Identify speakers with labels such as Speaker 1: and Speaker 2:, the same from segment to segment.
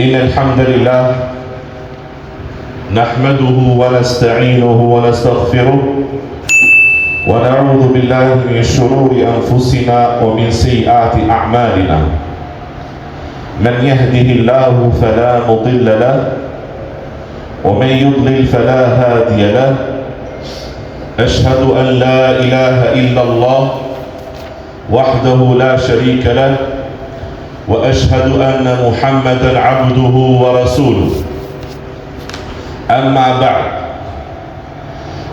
Speaker 1: إن الحمد لله نحمده ونستعينه ونستغفره ونعوذ بالله من شرور أنفسنا ومن سيئات أعمالنا من يهده الله فلا مضل له ومن يضلل فلا هادي له أشهد أن لا إله إلا الله وحده لا شريك له وأشهد أن محمدا عبده ورسوله أما بعد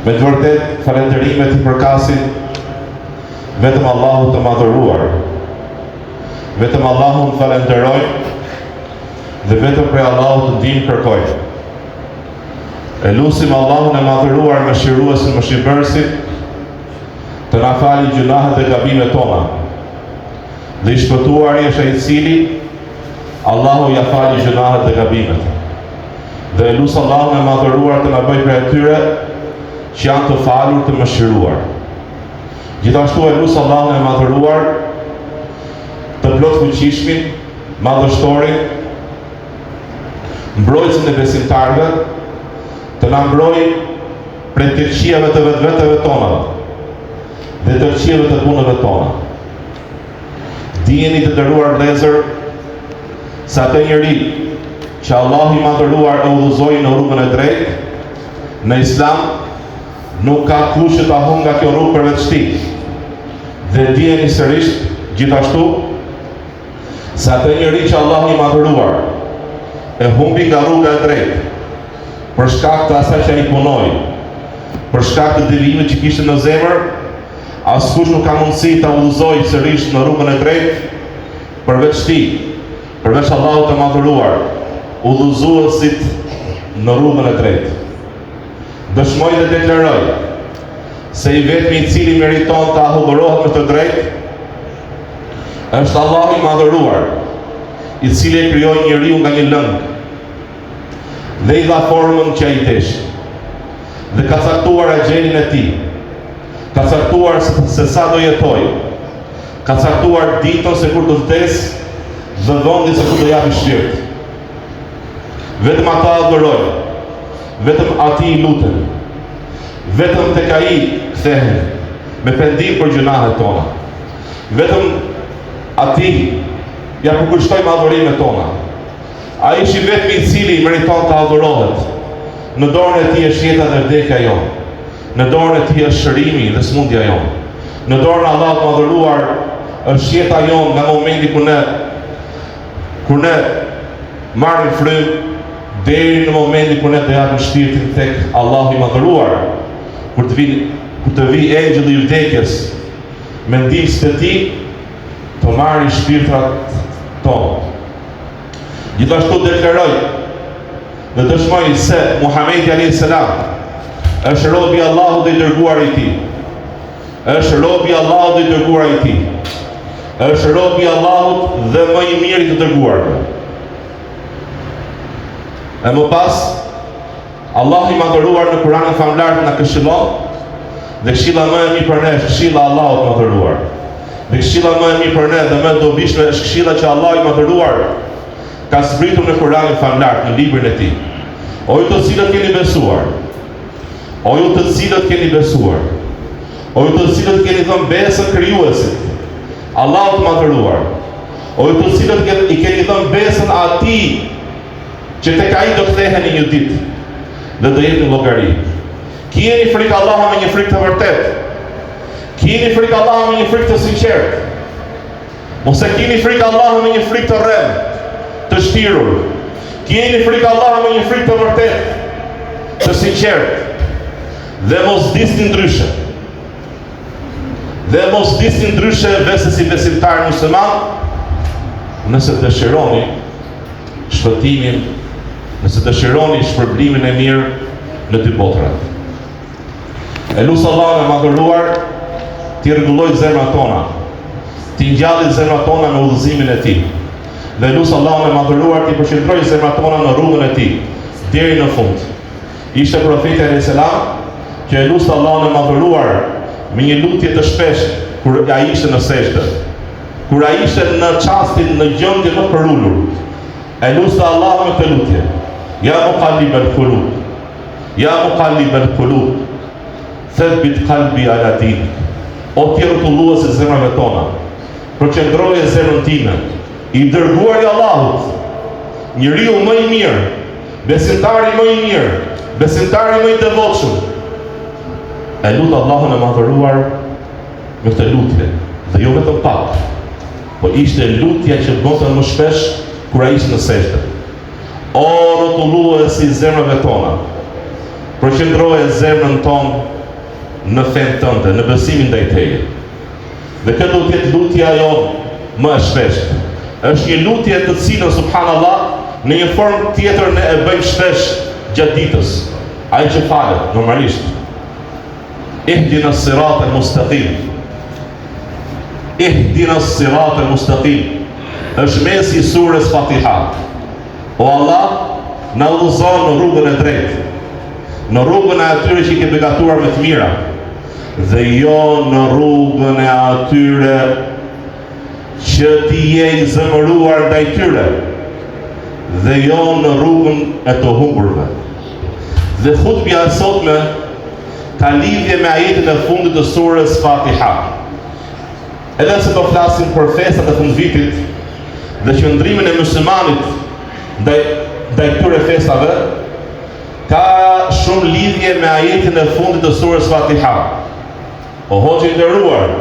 Speaker 1: Me të vërtetë, falënderimet i përkasin vetëm Allahut të madhëruar. Vetëm Allahun falënderojmë dhe vetëm prej Allahut ndihmë kërkojmë. E lusim Allahun e madhëruar mëshiruesin mëshirbërësin të na fali gjynahet dhe gabimet tona. Dhe i shpëtuari është ai i cili Allahu ia fali gjynahet dhe gabimet. Dhe e lus Allahun e madhëruar të na bëjë prej atyre që janë të falur të mëshiruar. Gjithashtu e lus Allahun e madhëruar të plotfuqishmin, madhështorin, mbrojtësin e besimtarëve, të na mbrojë prej të këqijave të vetveteve tona dhe të këqijave të punëve tona. Dijeni të nderuar vëllezër se atë njeri që Allahu i madhëruar e udhëzoi në rrugën e drejtë, në islam nuk ka kush që ta humb nga kjo rrugë përveç tij. Dhe dijeni sërish gjithashtu se atë njeri që Allahu i madhëruar e humbi nga rruga e drejtë, për shkak të asaj që ai punoi, për shkak të devijimit që kishte në zemër, askush nuk ka mundësi ta udhëzojë sërish në rrugën e drejtë përveç tij, përveç Allahut të madhëruar, udhëzuesit në rrugën e drejtë. Dëshmoj dhe deklaroj se i vetmi i cili meriton të adhurohet me të drejtë është Allahu i madhëruar, i cili e krijoi njeriun nga një lëng dhe i dha formën që ai deshi. Dhe ka caktuar exhelin e tij. Ka caktuar se, se sa do jetojë. Ka caktuar ditën se kur do vdesë dhe vendin se ku do japi shpirt. Vetëm atë adhurojmë. Vetëm atij i lutemi. Vetëm tek ai kthehemi me pendim për gjynahet tona. Vetëm atij ia përkushtojmë adhurimet tona. Ai është i vetmi i cili meriton të adhurohet. Në dorën e tij është jeta dhe vdekja jonë. Në dorën e tij është shërimi dhe sëmundja jonë. Në dorën e Allahut të madhëruar është jeta jonë nga momenti kur ne kur ne marrim frymë deri në momentin kur ne do japim shpirtin tek Allahu i madhëruar. Kur të vijë kur të vijë engjëlli i vdekjes me ndihmësit e tij të marri shpirtrat tonë. Gjithashtu deklaroj dhe dëshmoj se Muhamedi alayhis salam është robi i Allahut dhe i dërguari i tij. Është robi i Allahut dhe i dërguari i tij. Është robi i Allahut dhe më i miri i të dërguarve. E më pas Allahu i madhëruar në Kuranin famëlartë na këshillon dhe këshilla më e mirë për ne është këshilla e Allahut të madhëruar. Dhe këshilla më e mirë për ne dhe më e dobishme është këshilla që Allahu i madhëruar ka zbritur në Kuranin famëlartë në librin e tij. O ju të cilët keni besuar, o ju të cilët keni besuar, o ju të cilët keni dhënë besën krijuesit, Allahut të madhëruar, o ju të cilët i keni dhënë besën atij që tek ai do ktheheni një ditë dhe do jepni llogari. Kijeni frikë Allahun me një frikë të vërtetë. Kijeni frikë Allahun me një frikë të sinqertë. Mos e kini frikë Allahun me një frikë të rremë, të shtirur. Kijeni frikë Allahun me një frikë të vërtetë, të sinqertë. Dhe mos vdisni ndryshe. Dhe mos vdisni ndryshe veçse si besimtarë muslimanë, nëse dëshironi shpëtimin, nëse dëshironi shpërblimin e mirë në dy botërat. E lus Allahun e madhëruar t'i rregullojë zemrat tona, t'i ngjalli zemrat tona me udhëzimin e tij. Dhe e lus Allahun e madhëruar t'i përqendrojë zemrat tona në rrugën e tij deri në fund. Ishte profeti alayhis salam që e luste Allahun e madhëruar me një lutje të shpeshtë kur ai ishte në sexhde. Kur ai ishte në çastin në gjendje më të përulur. E luste Allahun me këtë lutje. Ja mukallib el kulub. Ja mukallib el kulub. Thebbit kalbi ala dinik. O ti rrotullues i zemrave tona. Përqendroje zemrën time. I dërguari i Allahut. Njeriu më i mirë, besimtari më i mirë, besimtari më i devotshëm. E lut Allahun e madhëruar me këtë lutje dhe jo vetëm pak, po ishte lutja që bënte më shpesh kur ai ishte në sexhde. O rrotullues i zemrave tona, përqendroje zemrën tonë në fenë tënde, në besimin ndaj teje. Dhe kjo duhet të jetë lutja jonë më e shpeshtë. Është një lutje të cilën subhanallah në një formë tjetër ne e bëjmë shpesh gjatë ditës. Ai që falet normalisht. Ihdina sirat al mustaqim. Ihdina sirat al mustaqim. Është mesi i surës Fatiha. O Allah, na udhëzo në rrugën e drejtë, në rrugën e atyre që i ke begatuar me të mira, dhe jo në rrugën e atyre që ti je i zemëruar ndaj tyre, dhe jo në rrugën e të humburve. Dhe hutbja e sotme ka lidhje me ajetin e fundit të surës Fatiha. Edhe pse do flasim për festat e fundvitit dhe qëndrimin e muslimanit ndaj ndaj këtyre festave, ka shumë lidhje me ajetin e fundit të surës Fatiha. O hoxhë i nderuar,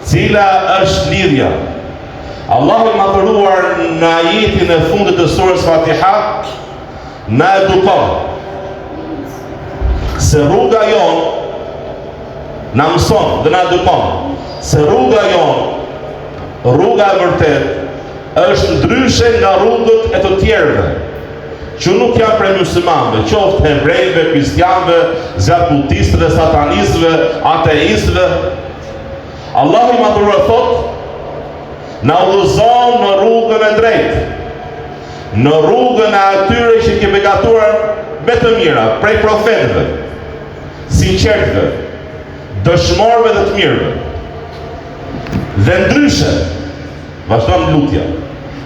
Speaker 1: cila është lidhja? Allahu i madhëruar në ajetin e fundit të surës Fatiha na edukon se rruga jonë na mëson dhe na edukon se rruga jonë, rruga e vërtetë, është ndryshe nga rrugët e të tjerëve, që nuk janë prej muslimanëve, qoftë hebrejve, kristianëve, zjarrkultistëve, satanistëve, ateistëve. Allahu i madhëruar thotë, na udhëzo në rrugën e drejtë, në rrugën e atyre që ke begatuar me të mira, prej profetëve, sinqertëve, dëshmorëve dhe të mirëve. Dhe ndryshe, vazhdon lutja,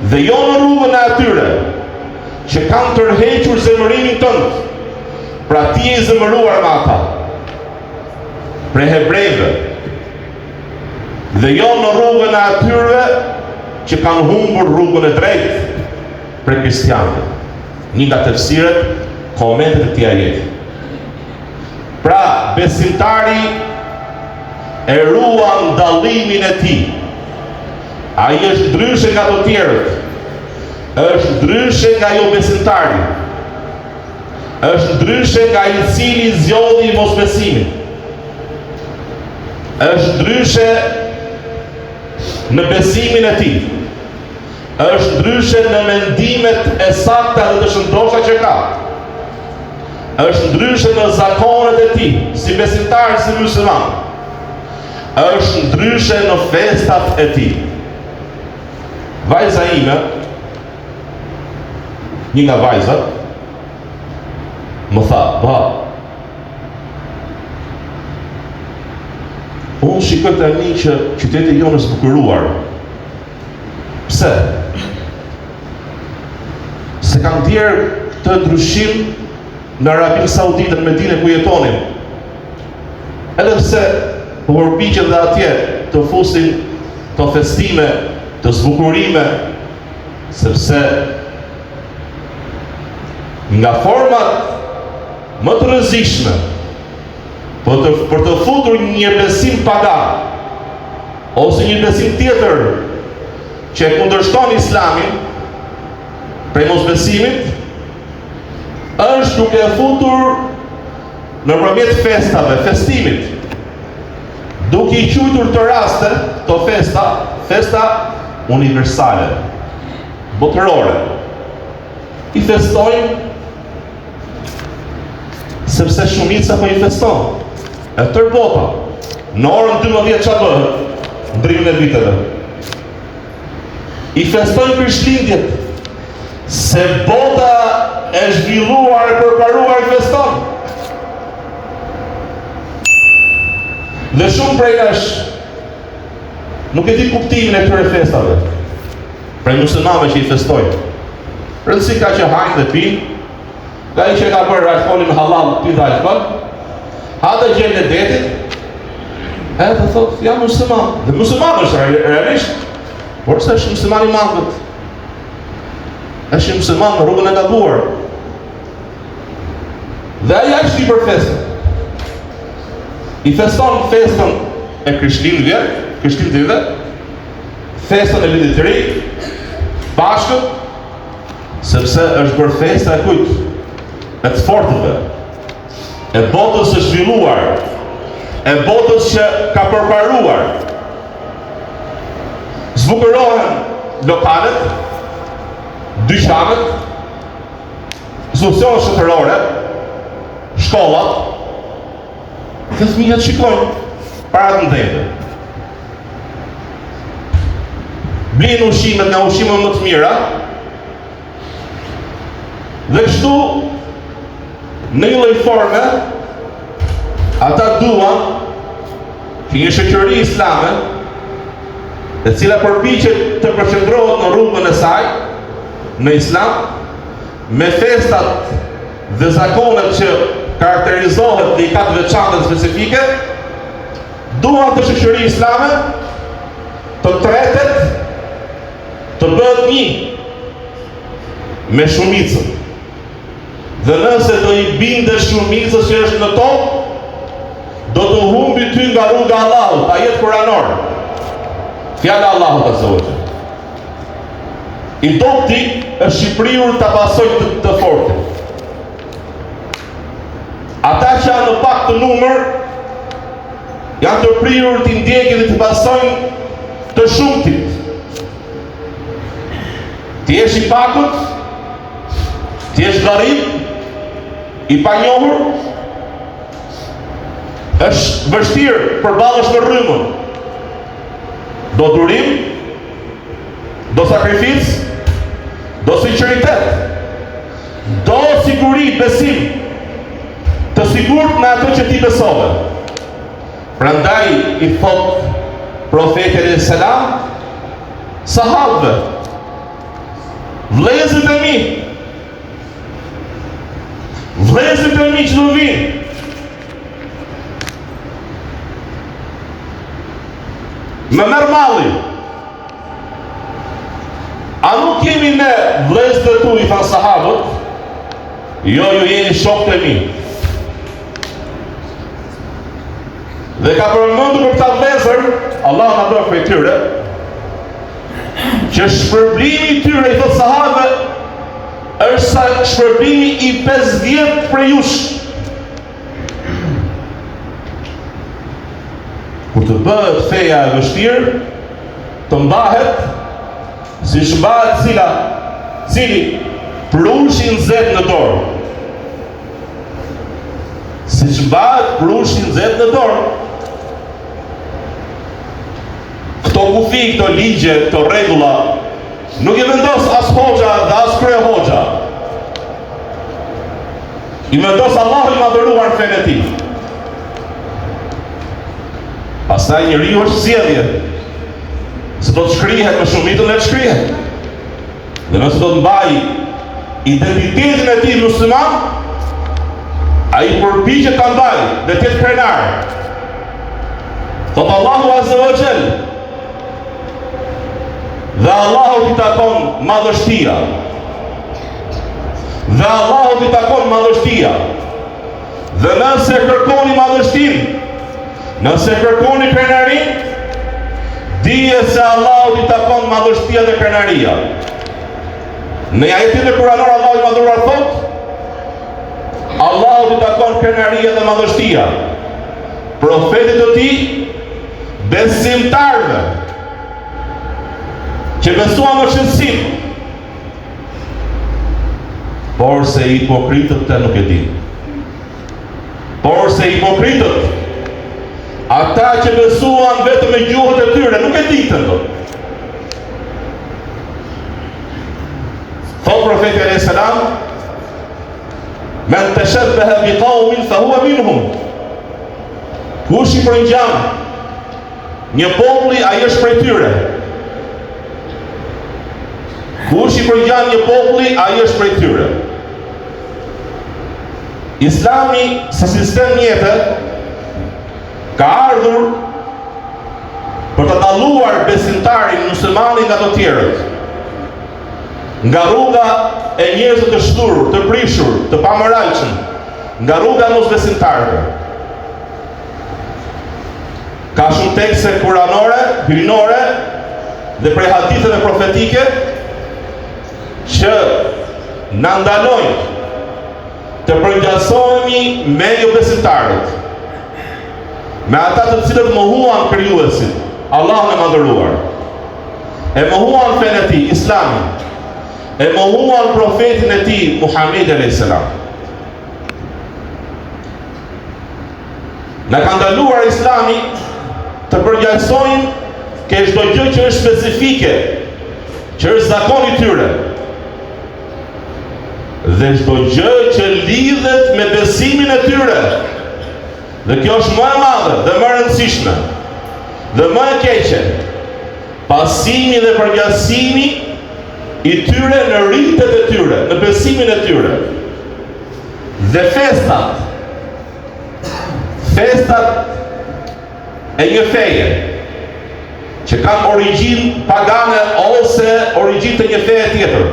Speaker 1: dhe jo në rrugën e atyre që kanë tërhequr zemërimin tënd, pra ti je i zemëruar me ata, prej hebrejve, dhe jo në rrugën e atyre që kanë humbur rrugën e drejtë prej kristianëve. Një nga tefsiret, komentet e këtij ajeti. Pra, besimtari e ruan dallimin e tij. Ai është ndryshe nga të tjerët. Është ndryshe nga jobesimtari. Është ndryshe nga ai i cili zgjodhi mosbesimin. Është ndryshe në besimin e tij. Është ndryshe në mendimet e sakta dhe të shëndosha që ka. Është ndryshe në zakonet e tij, si besimtar, si musliman. Është ndryshe në festat e tij. Vajza ime, një nga vajzat, më tha, ba, unë shikoj tani që qyteti jonë është zbukuruar, Pse? S'e kam ndjerë këtë ndryshim në Arabinë Saudite, në Medine ku jetonim. Edhe pse po përpiqen dhe atje të fusin këto festime, këto zbukurime, sepse nga format më të rrezikshme për të, për të futur një besim pagan ose një besim tjetër që e kundërshton islamin prej mosbesimit është duke e futur nëpërmjet festave, festimit duke i quajtur këto raste, këto festa, festa universale, botërore. I festojnë Sepse shumica po i feston. E tërë bota. Në orën 12 ça bëhet? Ndërrimin e viteve. I festojnë Krishtlindjet. Se bota e zhvilluar e përparuar i feston. Dhe shumë prej nesh nuk e di kuptimin e këtyre festave. Prej muslimanëve që i festojnë. Rëndësi ka që hajnë dhe pinë, dhe ai që ka bërë alkoolin hallall, pi dhe alkool, ha dhe gjelin e detit, edhe thotë, jam musliman. Dhe musliman është realisht, por se është musliman i mangët. Është një musliman në rrugën e gabuar. Dhe ai aq di për festën. I feston festën e Krishtlindjeve, Krishtlindjeve, festën e Vitit të Ri, Pashkët, sepse është bërë festa e kujt? E të fortëve, e botës së zhvilluar, e botës që ka përparuar. Zbukurohen lokalet, dyqanet, institucionet shtetërore, shkollat, dhe fëmijët shikojnë para të ndejtë. Blejnë ushqimet nga ushqimet më të mira, dhe kështu, në një lloj forme, ata duan që një shoqëri islame, e cila përpiqet të përqendrohet në rrugën e saj, në islam, me festat dhe zakonet që karakterizohet dhe i ka të veçanta specifike, duan kjo shoqëri islame të tretet, të bëhet një me shumicën. Dhe nëse do i bindesh shumicës që është në tokë, do të humbi ty nga rruga e Allahut, ajet kuranor. Fjala e Allahut azza wa jall. I dobti është i prirur ta pasojë të, të fortin. Ata që janë në pak të numër, janë të prirur t'i ndjekin dhe të pasojnë të shumtit. Të jesh i pakët, të jesh garib, i panjohur, është vështirë përballesh me rrymën. Do durim, do sakrificë, do sinqeritet, do siguri, besim, të sigurt në atë që ti besove. Prandaj i thotë profeti alejhi selam, sahabëve, vëllezërit e mi, vëllezërit e mi që do vijnë, Më merr malli. A nuk jemi ne vëllezërit e tu i thanë sahabët? Jo, ju jeni shokët e mi. Dhe ka përmendur për këta vëllezër, Allahu na bëftë prej tyre, që shpërblimi i tyre i thotë sahabëve është sa shpërblimi i 50 prej jush. Kur të bëhet feja e vështirë, të mbahet, siç mbahet cila, cili prush i nxehtë në dorë. Siç mbahet prush i nxehtë në dorë. Këto kufi, këto ligje, këto rregulla, nuk i vendos as hoxha dhe as kryehoxha. I vendos Allahu i madhëruar në fenë e tij. Pastaj njeriu është zgjedhje. Se do të shkrihet me shumicën le të shkrihet. Dhe nëse do të mbajë identitetin e tij musliman, ai përpiqet ta mbajë dhe të jetë krenar. Thotë Allahu Azza wa Jall. Dhe Allahut i takon madhështia. Dhe Allahut i takon madhështia. Dhe nëse kërkoni madhështinë, nëse kërkoni krenarinë, dije se Allahut i takon madhështia dhe krenaria. Në një ajet tjetër kuranor Allahu i madhëruar thotë, Allahut i takon krenaria dhe madhështia. Profetit të tij, besimtarëve, që besuan me fshehtësi, Porse hipokritët këtë nuk e dinë. Porse hipokritët, ata që besuan vetëm me gjuhët e tyre, nuk e dinë këtë. Thotë profeti alejhi selam, men teshebbehe bi kaumin, fe hua minhum. Kush i përngjan Një populli ai është prej tyre. Kush i përngjan një populli, ai është prej tyre. Islami si sistem jete ka ardhur për ta dalluar besimtarin muslimanin nga të tjerët. Nga rruga e njerëzve të shthurur, të prishur, të pamoralshëm, nga rruga e mosbesimtarëve. Ka shumë tekste kuranore, hyjnore dhe prej haditheve profetike që na ndalojnë të përngjasohemi me jobesimtarët, me ata të cilët mohuan krijuesin, Allahun e madhëruar, e mohuan fenë e tij, Islamin, e mohuan profetin e tij, Muhammed a.s. Na ka ndaluar Islami të përngjasojmë ke çdo gjë që është specifike, që është zakon i tyre. Dhe çdo gjë që lidhet me besimin e tyre. Dhe kjo është më e madhe dhe më e rëndësishme dhe më e keqe. Pasimi dhe përngjasimi i tyre në ritet e tyre, në besimin e tyre. Dhe festat Festat e një feje që kanë origjinë pagane ose origjinë të një feje tjetër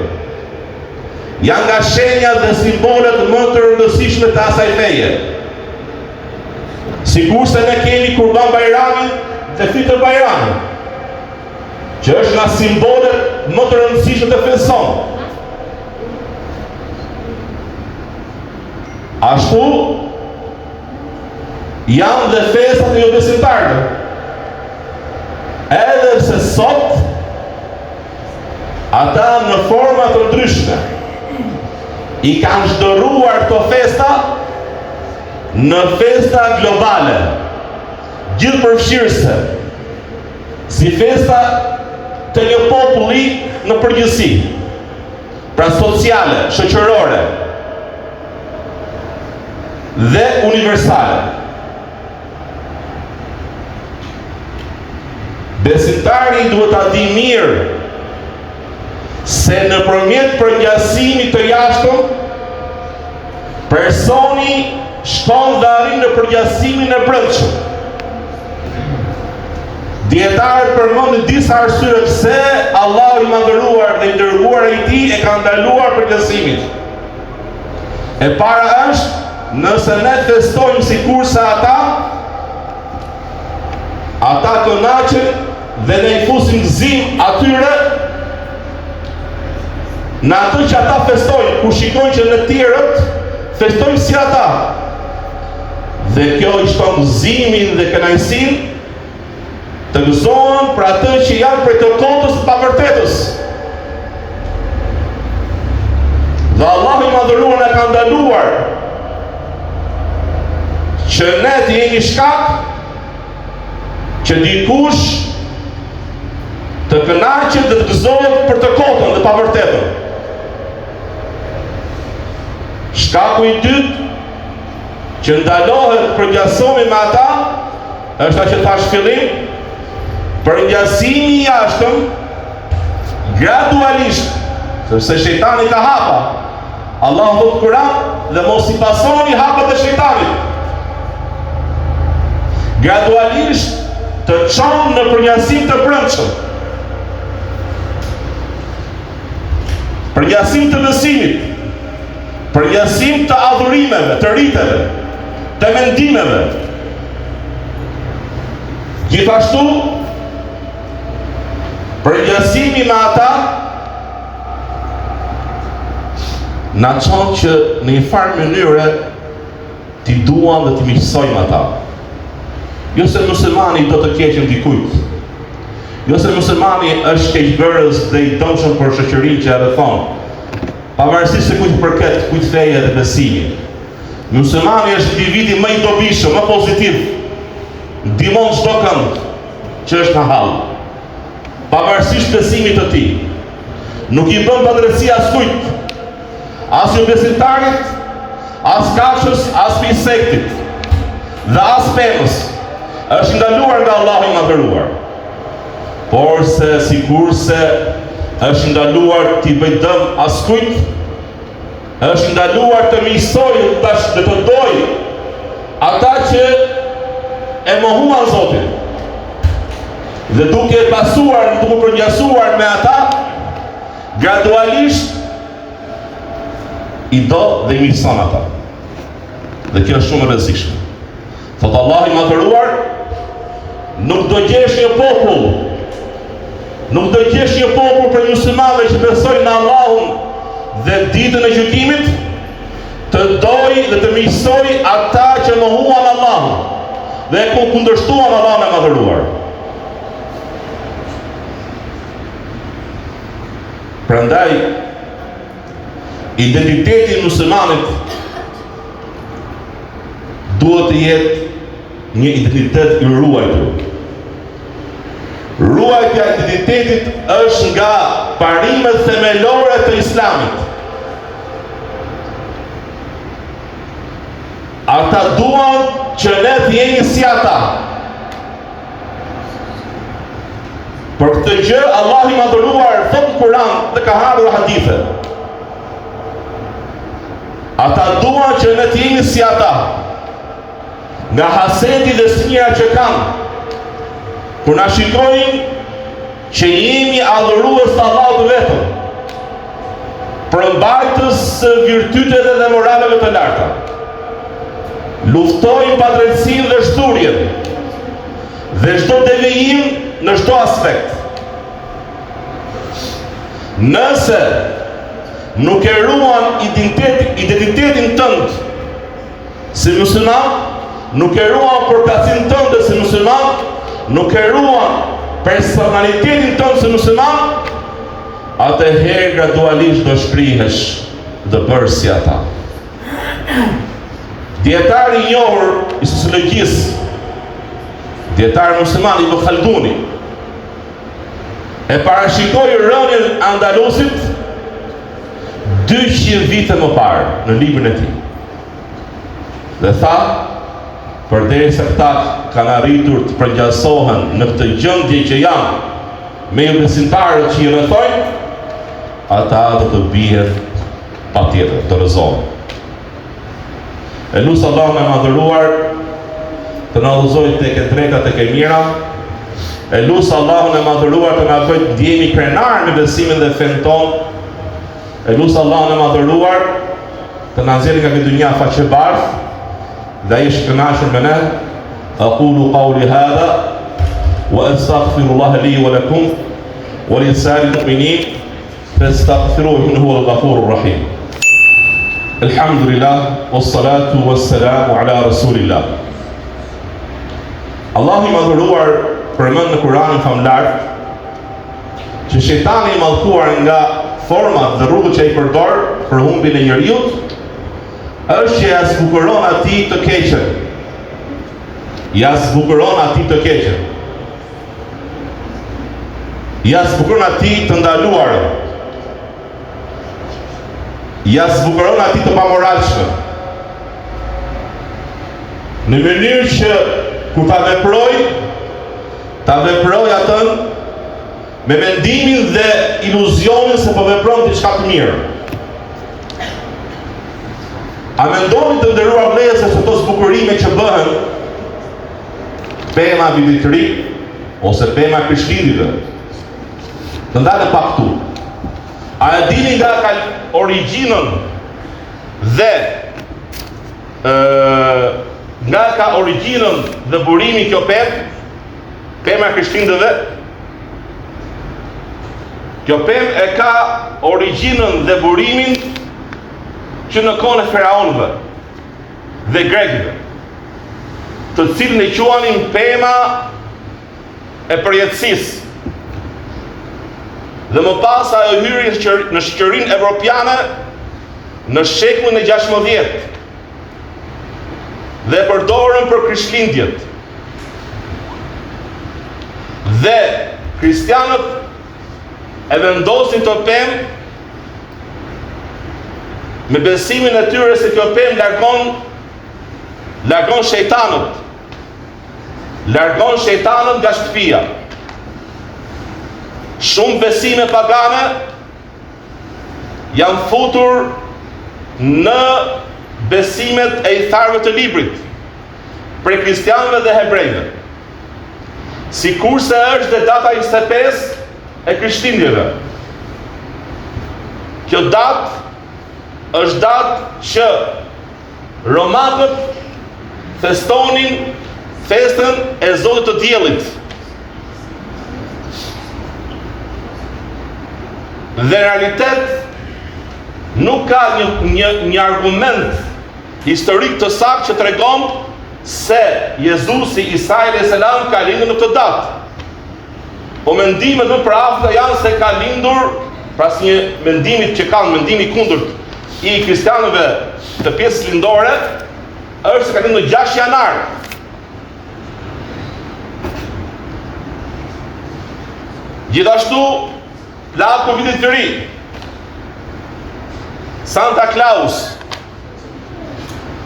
Speaker 1: janë nga shenjat dhe simbolet më të rëndësishme të asaj feje. Sikurse ne kemi Kurban Bajramin dhe Fitër Bajramin, që është nga simbolet më të rëndësishme të fesë sonë. Ashtu janë dhe festat e jobesimtarëve. Edhe pse sot ata në forma të ndryshme i kanë shndërruar këto festa në festa globale, gjithëpërfshirëse, si festa të një populli në përgjithësi. pra sociale, shoqërore dhe universale. Besimtari duhet ta di mirë se nëpërmjet përngjasimit të jashtëm personi shkon dhe arrin në përngjasimin e brendshëm. Dijetarët përmendin disa arsye pse Allahu i Madhëruar dhe i Dërguari i Tij e ka ndaluar përngjasimin. E para është, nëse ne festojmë sikurse ata, ata kënaqen dhe ne i fusim gëzim atyre në atë që ata festojnë, kur shikojnë që ne tjerët festojmë si ata. Dhe kjo i shton gëzimin dhe kënaqësinë Të gëzohen për atë që janë prej të kotës të pavërtetës. Dhe Allahu i Madhëruar na ka ndaluar që ne të jemi shkak që dikush të kënaqet dhe të gëzohet për të kotën dhe pavërtetën. Shkaku i dytë që ndalohet përngjasimi me ata Është ajo që thashë fillim, përngjasimi i jashtëm gradualisht, sepse shejtani ka hapa. Allahu thotë në Kur'an dhe mos i pasoni hapat e shejtanit. Gradualisht të çon në përngjasim të brendshëm. Përngjasim të besimit, përngjasim të adhurimeve, të riteve, të mendimeve. Gjithashtu, përngjasimi me ata na çon që në një farë mënyre t'i duam dhe t'i miqësojmë ata. Jo se muslimani do të keqen dikujt. Jo se muslimani është keqbërës dhe i dëmshëm për shoqërinë që e rrethon. Pavarësisht se kujt i përket, kujt feje dhe besimi. Muslimani është individi më i dobishëm, më pozitiv. Ndihmon çdo kënd që është në hall. Pavarësisht besimit të tij. Nuk i bën padrejtësi askujt. As jobesimtarit, as kafshës, as insektit dhe as pemës. Është ndaluar nga Allahu i Madhëruar. Porse sikurse. Është ndaluar t'i bëjë dëm askujt, është ndaluar të miqësojë dhe të dojë ata që e mohuan Zotin. Dhe duke e pasuar, duke u përngjasuar me ata, gradualisht i do dhe i miqëson ata. Dhe kjo është shumë e rrezikshme. Thotë Allahu i madhëruar, nuk do gjesh një popull, nuk do gjesh një popull prej muslimanëve që besojnë në Allahun dhe ditën e gjykimit, të dojë dhe të miqësojë ata që mohuan Allahun dhe e kundërshtuan Allahun e madhëruar. Prandaj, Identiteti i muslimanit duhet të jetë një identitet i ruajtur. Ruajtja e identitetit është nga parimet themelore të Islamit. Ata duan që ne të jemi si ata. Për këtë gjë Allahu i madhëruar thotë në Kur'an dhe ka ardhur në hadithe. Ata duan që ne të jemi si ata. Nga hasedi dhe smira që kanë. Kur na shikojnë që jemi adhurues të Allahut të vetëm, përmbajtës së virtyteve dhe moraleve të larta. Luftojmë padrejtësinë dhe shthurjen dhe çdo devijim në çdo aspekt. Nëse nuk e ruan identitetin, identitetin tënd si musliman, nuk e ruan përkatësinë tënde si musliman, nuk e ruan personalitetin tënd si musliman, atëherë gradualisht do shkrihesh do bëhesh si ata. Dijetari i njohur i sociologjisë, dijetari musliman Ibn Khalduni, e parashikoi rënien e Andalusit 200 vite më parë në librin e tij. Dhe tha, përderisa këta kanë arritur të përngjasohen në këtë gjendje që janë me jobesimtarët që i rrethojnë, ata do të bien patjetër, të rrëzohen. E lus Allahun e madhëruar të na udhëzojë tek e drejta tek e mira. E lus Allahun e madhëruar të na bëjë të ndjehemi krenarë me besimin dhe fenë tonë. E lus Allahun e madhëruar të na nxjerrë nga kjo dynja faqebardhë dhe ai është i kënaqur me ne. Aqulu qawli hadha wa astaghfirullah li wa lakum wa li sa'iril mu'minin fastaghfiruhu innahu huwal ghafurur rahim. Alhamdulillah wassalatu wassalamu ala rasulillah. Allahu i madhëruar përmend në Kur'anin famëlartë që shejtani i mallkuar nga format dhe rrugët që ai përdor për humbjen e njeriut është që ia zbukuron atij të keqen. Ia zbukuron atij të keqen. Ia zbukuron atij të ndaluarën. Ia zbukuron atij të pamoralshmen. Në mënyrë që kur ta veprojë, Ta veprojë atë me mendimin dhe iluzionin se po vepron diçka të mirë. A mendoni të nderuar vëllezër se këto zbukurime që bëhen pema e vitit të ri ose pema e Krishtlindjeve? Të ndalem pak këtu. A e dini nga ka origjinën dhe ë nga ka origjinën dhe burimin kjo pemë? Pema e Krishtlindjeve Kjo pemë e ka origjinën dhe burimin që në kohën e faraonëve dhe grekëve, të cilën e quanin pema e përjetësisë. Dhe më pas ajo hyri në shoqërinë evropiane në shekullin e 16 dhe e përdorën për Krishtlindjet. Dhe kristianët e vendosin këtë pemë me besimin e tyre se kjo pemë largon largon shejtanët. Largon shejtanët nga shtëpia. Shumë besime pagane janë futur në besimet e ithtarëve të librit, prej kristianëve dhe hebrejve. Sikurse është dhe data 25 e Krishtlindjeve. Kjo datë është datë që Romakët festonin festën e Zotit të Diellit. Dhe në realitet nuk ka një një një argument historik të saktë që tregon se Jezusi Isa alayhis salam ka lindur në këtë datë. Po mendimet më përafërta janë se ka lindur, pra si një mendimit që kanë, mendimi i kundërt i kristianëve të pjesës lindore, është se ka lindur 6 janar. Gjithashtu, plaku i vitit të ri, Santa Claus,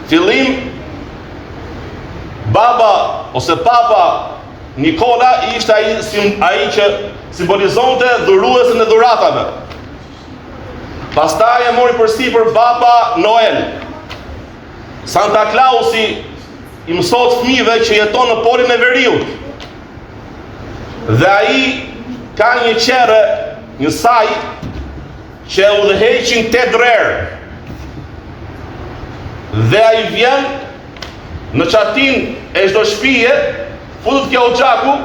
Speaker 1: fillim baba ose papa Nikola ishte ai ai që simbolizonte dhuruesin e dhuratave. Pastaj e mori përsipër baba Noel. Santa Clausi i mësohet fëmijëve që jeton në polin e veriut. Dhe ai ka një qerre, një saj që e udhëheqin tetë drerë. Dhe ai vjen Në çatinë e çdo shtëpie futet ke oxhaku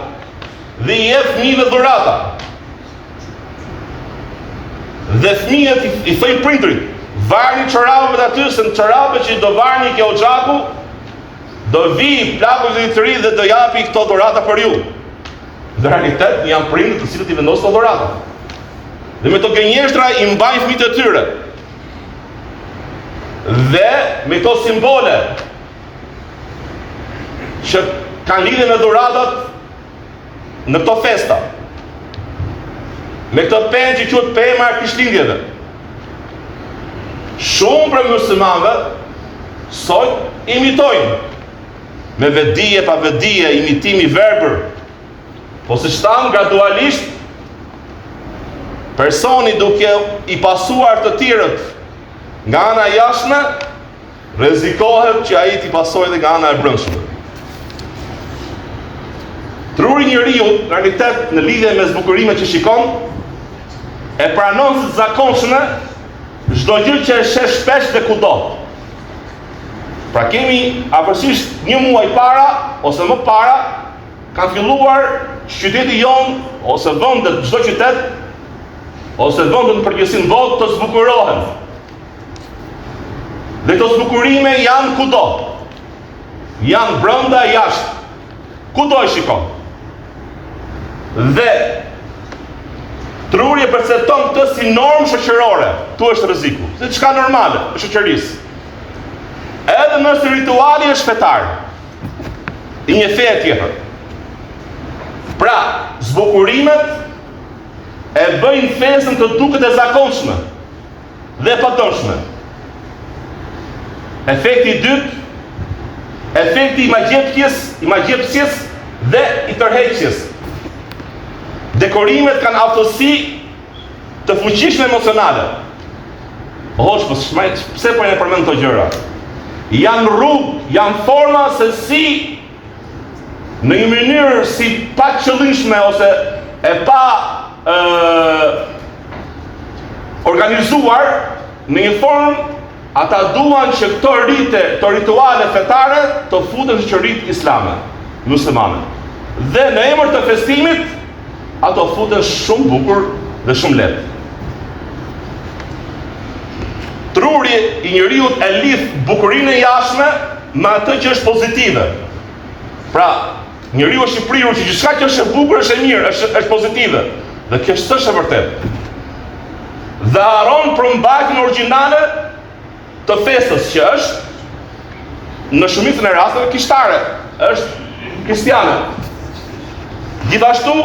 Speaker 1: dhe i jep fëmijëve dhurata. Dhe fëmijët i, i thojnë prindërit, varni çorapet aty se në çorapet që do varni ke oxhaku, do vijë plaku i vitit të ri dhe do japi këto dhurata për ju. Në realitet janë prindër të cilët i vendosin këto dhurata. Dhe me këto gënjeshtra i mbajnë fëmijët e tyre. Dhe me këto simbole që kanë lidhje me dhuratat në këto festa. Me këtë pemë që quhet pema e Krishtlindjeve. Shumë prej muslimanëve sot imitojnë me vetëdije, pa vetëdije, imitim i verbër. Po siç thamë, gradualisht, personi duke i pasuar të tjerët nga ana e jashtme, rrezikohet që ai t'i pasojë edhe nga ana e brendshme. Truri i njeriut, në realitet, në lidhje me zbukurimet që shikon, e pranon si të zakonshme çdo gjë që e sheh shpesh dhe kudo. Pra kemi afërsisht një muaj para ose më para kanë filluar qyteti jonë ose vendet çdo qytet ose vendet në përgjithësi në botë të zbukurohen. Dhe këto zbukurime janë kudo. Janë brenda jashtë. Kudo e shikon. Dhe truri e percepton këtë si normë shoqërore. Këtu është rreziku. Si diçka normale e shoqërisë. Edhe nëse rituali është fetar, i një feje tjetër. Pra, zbukurimet e bëjnë festën të duket e zakonshme dhe e padëmshme. Efekti i dytë, efekti i magjepsjes, i magjepsjes dhe i tërheqjes. Dekorimet kanë aftësi të fuqishme emocionale. Hoxhë, po shmaj, pse po e përmend këto gjëra? Janë rrugë, janë forma se si në një mënyrë si pa qëllimshme ose e pa ë organizuar në një formë ata duan që këto rite, këto rituale fetare të futen në shoqëritë islame, muslimane. Dhe në emër të festimit Ato futen shumë bukur dhe shumë lehtë. Truri i njeriut e lidh bukurinë e jashtme me atë që është pozitive. Pra, njeriu është i prirur që gjithçka që është e bukur është e mirë, është është pozitive. Dhe kjo s'është e vërtetë. Dhe harron përmbajtjen origjinale të festës që është në shumicën e rasteve kishtare, është kristiane. Gjithashtu,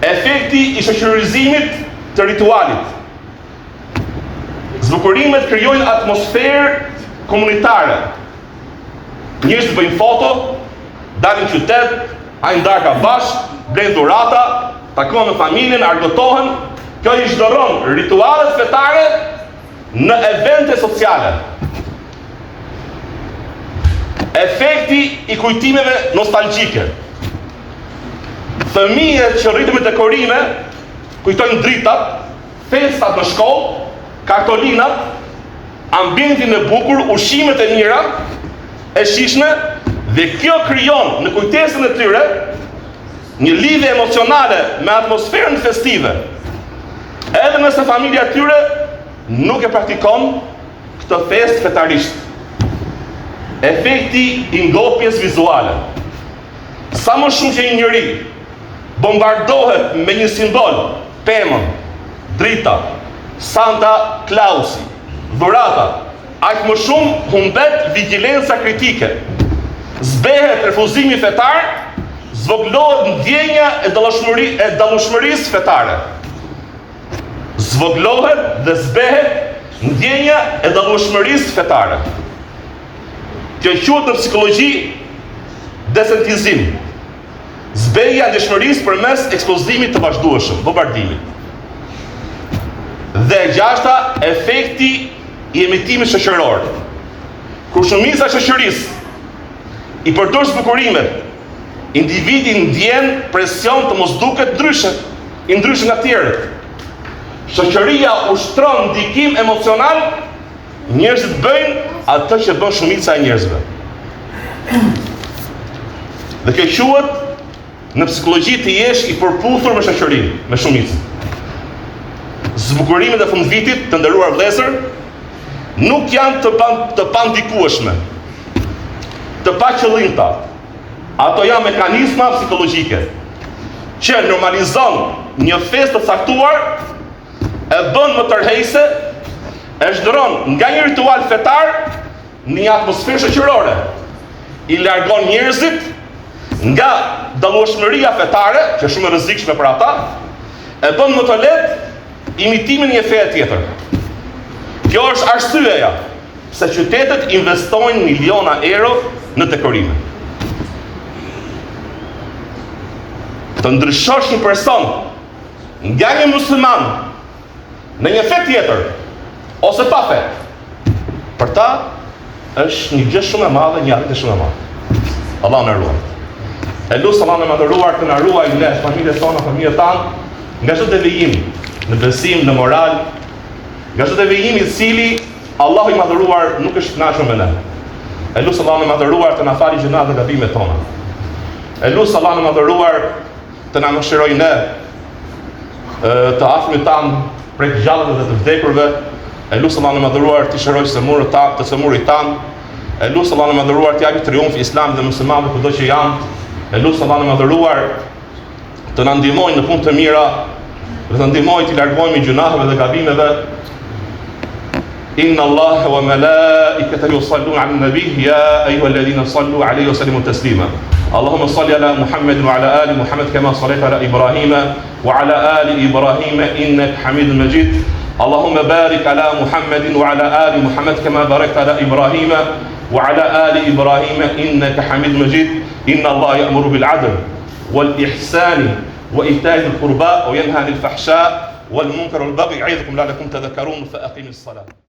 Speaker 1: efekti i shoqërizimit të ritualit. Zbukurimet krijojnë atmosferë komunitare. Njerëzit bëjnë foto, dalin në qytet, hajnë darka bashkë, blejnë dhurata. Takohen me familjen, argëtohen, kjo i shndërron ritualet fetare në evente sociale. Efekti i kujtimeve nostalgjike. Fëmijët që rriten me dekorime, kujtojnë dritat, festat në shkollë, kartolinat, ambientin e bukur, ushqimet e mira, e shijshme dhe kjo krijon në kujtesën e tyre një lidhje emocionale me atmosferën festive. Edhe nëse familja e tyre nuk e praktikon këtë festë fetarisht. Efekti i ngopjes vizuale. Sa më shumë që një njeri bombardohet me një simbol, pemën, drita, Santa Clausi, dhurata, aq më shumë humbet vigjilenca kritike. Zbehet refuzimi fetar, zvogëlohet ndjenja e dallueshmëri e dallueshmërisë fetare. Zvogëlohet dhe zbehet ndjenja e dallueshmërisë fetare. Kjo quhet në psikologji desensitizim. Zbehja e ndjeshmërisë përmes ekspozimit të vazhdueshëm, bombardimit. Dhe e gjashta, efekti i imitimit shoqëror. Kur shumica e shoqërisë i përdor zbukurimet, individi ndjen presion të mos duket ndryshe, i ndryshëm nga të tjerët. Shoqëria ushtron ndikim emocional Njerëzit bëjnë atë që bën shumica e njerëzve. Dhe kjo quhet në psikologji të jesh i përputhur me shoqërinë, me shumicën. Zbukurimet e fundvitit, të nderuar vëllezër, nuk janë të pan, të pandikueshme, të paqëllimta. Ato janë mekanizma psikologjike që normalizon një festë të caktuar e bën më tërheqëse, e shndërron nga një ritual fetar në një atmosferë shoqërore. I largon njerëzit nga dallueshmëria fetare, që është shumë e rrezikshme për ata, e bën më të lehtë imitimin e një feje tjetër. Kjo është arsyeja pse qytetet investojnë miliona euro në dekorime. Të ndryshosh një person Nga një musliman në një fe tjetër ose pa fe. Për ta është një gjë shumë e madhe, një arritje shumë e madhe. Allahu na ruajt. E lus Allahun e madhëruar të na ruajë ne, familjet tona, fëmijët tanë, nga çdo devijim në besim, në moral, nga çdo devijim i cili Allahu i madhëruar nuk është kënaqur me ne. E lus Allahun e madhëruar të na falë gjynahet dhe gabimet tona. E lus Allahun e madhëruar të na mëshirojë ne të afërmit tanë prej të gjallëve dhe të vdekurve, e lus Allahun e madhëruar t'i shërojë sëmurët tanë, të sëmurit tanë, e lus Allahun e madhëruar t'i japë triumf Islamit dhe muslimanëve kudo që janë, e lus Allahun e madhëruar të na ndihmojë në punë të mira dhe të ndihmojë t'i largohemi gjynaheve dhe gabimeve. Inna Allah wa malaikatahu yusalluna 'alan nabi ya ayyuhalladhina sallu 'alayhi wa sallimu taslima. Allahumma salli ala Muhammad wa ala ali Muhammad kama sallaita ala Ibrahim wa ala ali Ibrahim innaka Hamidum Majid. Allahumma barik ala Muhammad wa ala ali Muhammad kama barakta ala Ibrahim wa ala ali Ibrahim innaka Hamidum Majid. Inna Allah ya'muru bil 'adl wal ihsani wa ita'i dhil qurba wa yanha 'anil fahsha wal munkar wal baghi ya'idhukum la'allakum tadhakkarun fa aqimis salat.